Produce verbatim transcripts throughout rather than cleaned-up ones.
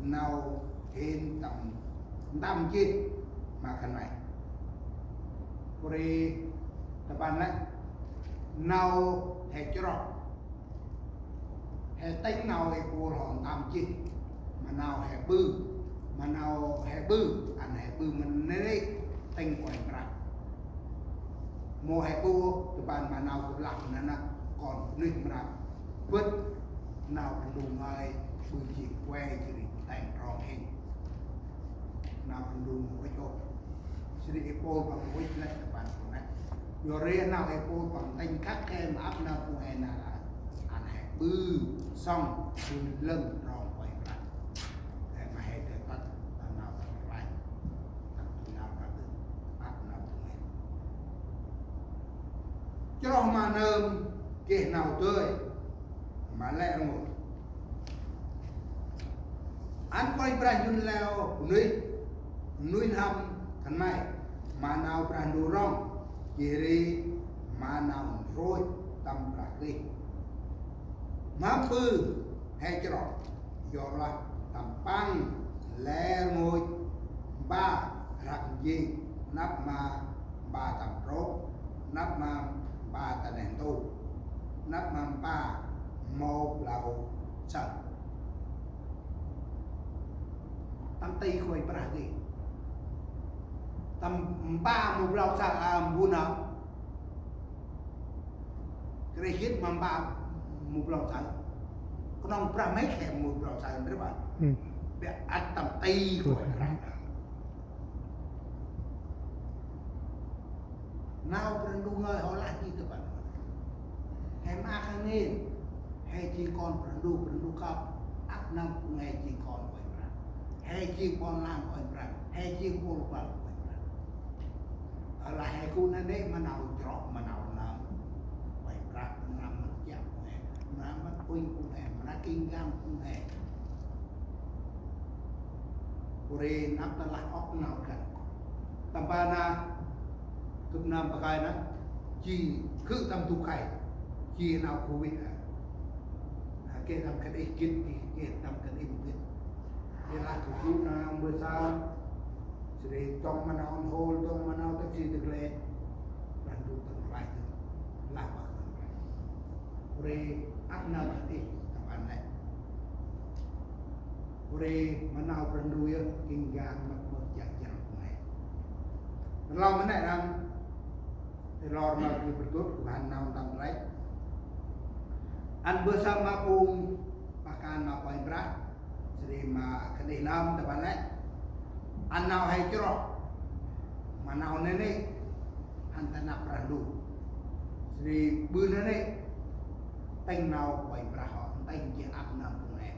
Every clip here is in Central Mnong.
nau hên tâm ntăm jêh ma khân may. Pô ri tâm ban lĕ nau he chroh, he tĭng nau ê pôl hŏ ntăm jêh ma nau he ƀư, ma nau he ƀư, ăn he ƀư ma nê tĭng Kôranh Brah. Mâu he ƀư tâm ban ma nau kơp lah nê nê kon bunuyh mra bơh nau Brah Ndu ngơi ƀư jêng kuê jêh ri tĭng trong hên. Nau Brah Ndu mâu ŭch ôh. Jêh ri ê pôl păng ŭch lĕ tâm ban bunuyh. Yor ri nau ê pôl păng tĭng khăk he ma ăp nau phung he nar aơ. Ăn he ƀư sŏng ƀư lâng trong Kôranh Brah. He ma he dơi tât tâm nau tâm ranh. Tâm tu nau tâm dưng. Ăp nau phung he. Chroh ma nơm geh nau dơi ma lĕ rngôch. Ăn Kôranh Brah njŭn leo bunuyh, nuih n'hâm khân may ma nau Brah Ndu rŏng, jêh ri ma nau ntrôch tâm Brah Krist. Mhâm ƀư he chroh, yorlah tâm păng lĕ rngôch mpa rhăk njêng, nđâp ma mpa tâm trôk, nđâp ma mpa ta neh ntu, nđâp ma mpa mâu blau saơ. Tâm ti Kôranh Brah di. Tâm mpa mâu blau saơ a mbu nau. Kơt jêt ma mpa mâu blau saơ. Knŏng Brah Mê̆ he mâu blau saơ ndrel bơh. Ƀiă ăt tâm ti Kôranh Brah. Nau Brah Ndu ngơi hŏ lah di tâm ban. He mă khân hên. He jêng kon Brah Ndu, Brah Ndu kơp ăp nơm phung he jêng kon Kôranh Brah. He jêng ƀon lan Kôranh Brah. He jêng ƀon băl Kôranh Brah. Lah he gŭ nanê̆ ma nau chroh, ma nau nơm Kôranh Brah, ma nau măt chiă phung he, ma nau măt uănh phung he, ma nau king gang phung he. Pô ri nđâp ta lah ŏk nau kăn. Tâm ban a gâp nơm pakơi nă, ji gŭ tâm du khay, ji nau Covid a. Geh tâm khân ih gĭt, geh tâm khân ih mâu gĭt. Geh lah gŭ gŭ nau mbơh saơ. Jêh ri dŏng ma nau ăn hôl, dŏng ma nau tât si tât lĕ. Brah Ndu tâm rklaih dơm. Lah bơh tâm rklaih. Pô ri ăp nau bơh tih tâm ban lĕ. Pô ri ma nau Brah Ndu yơh king gang măt mơh jăk jăng phung he. Rlau ma nê răng. Tơ lor ma gŭ bơh dŭt gŭ hăn nau tâm rklaih. Ăn mbơh saơ ma phung pah kan ma Kôranh Brah. Jêh ri ma khân ih nơm tâm ban lĕ. Ăn nau he chroh. Ma nau nanê̆. Hăn ta năp Brah Ndu. Jêh ri ƀư nanê̆. Tĭng nau Kôranh Brah hŏ. Tĭng jêh ăp nơm phung he.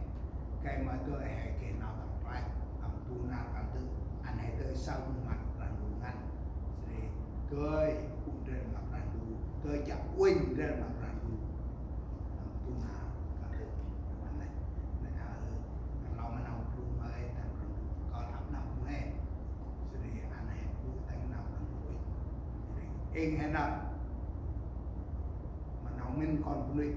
Gay ma dơi he geh nau tâm rklaih. Tâm du nar kăl dơ̆. Ăn he dơi saơ măt Brah Ndu ngăn. Jêh ri dơi ŭch ndrel ma Brah Ndu. Dơi chiă uănh ndrel ma Brah Ndu. Tâm du nar kăl dơ̆. Tâm ban lĕ. Nê a ơ, kăn lŏ ma nau phung he, tâm Brah Ndu kơl ăp nơm phung he. Jêh ri ăn he gŭ tĭng nau Brah Ndu uănh. Jêh ri êng he nơm. Ma nau mĭn kon bunuyh.